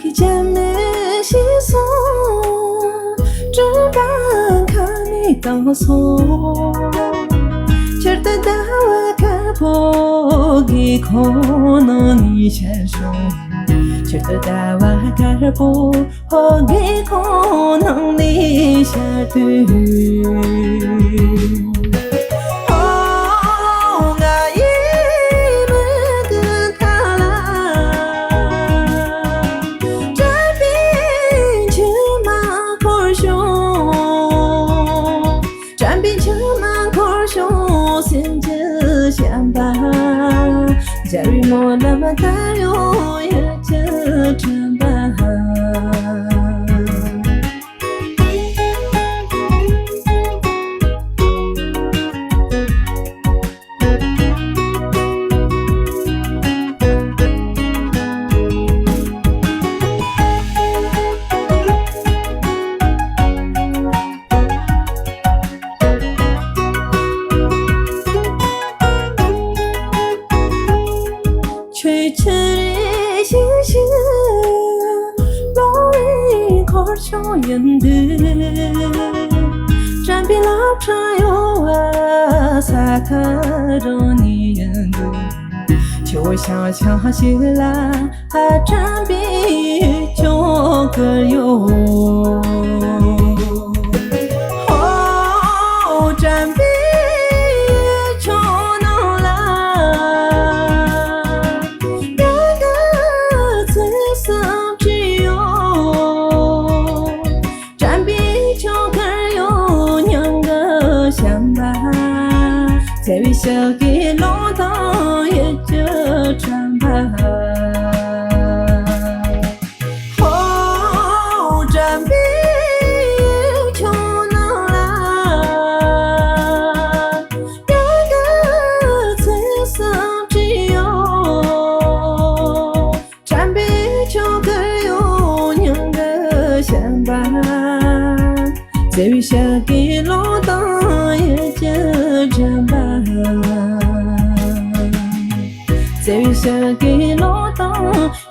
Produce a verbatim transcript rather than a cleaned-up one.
སྐྱབས་གནས་ཞིག་སོང་། སྤྲིན་པ་ཁ་ནས་བཏང་སོང་། ཆར་དུ་ཟླ་བ་དཀར་པོ་གི་ཁོང་ནང་ནས་ཤར་སོང་། ཆར་དུ་ཟླ་བ་དཀར་པོ་གི་ཁོང་ནང་ནས་ཤར་དུས། ཨོ་ང་ཡི་མིག་གི་མཐའ་ལ། དྲན་པའི་མཆི་མ་འཁོར་བྱུང་། དྲན་པའི་མཆི་མ་འཁོར་བྱུང་། སེམས་ཀྱི་བྱམས་པ་འཇའ་རིས་སྨོན་ལམ་ལྟར་ཡོང་། ཡིད་ཀྱི་དྲན་པ། ཆོས་ཆུ་རེ་ཞིག་ཞིག་ལོ་རེ་འཁོར་བྱུང་ཡིན་དུས། དྲན་པའི་རླབས་ཕྲེང་གཡོ་བ་ས་ཁ་རང་ནས་ཡིན་དུས། ཆུ་བོ་ཤང་ཤང་ཞིག་ལ་དྲན་པའི་ཆུ་ཁར་ཡོད། ཨོ་དྲན་པའི་ཆུ་ནང་ལ། ཡ་གི་ཚིག་གསུམ་བྲིས་ཡོད། དྲན་པའི་ཆུ་ཁར་ཡོད། མྱང་གི་བྱམས་པ། བརྩེ་བའི་ཞག་གི་ཀློང་དང་ཡིད་ཀྱི་དྲན་པ། ཧོ། དྲན་པའི་ཆུ་ནང་ལ། ཡ་གི་ཚིག་གསུམ་བྲིས་ཡོད། དྲན་པའི་ཆུ་ཁར་ཡོད། མྱང་གི་བྱམས་པ། བརྩེ་བའི་ཞག་གི་ཀློང་དང་ཡིད་ཀྱི་དྲན་པ། བརྩེ་བའི་ཞག་གི་ཀློང་དང་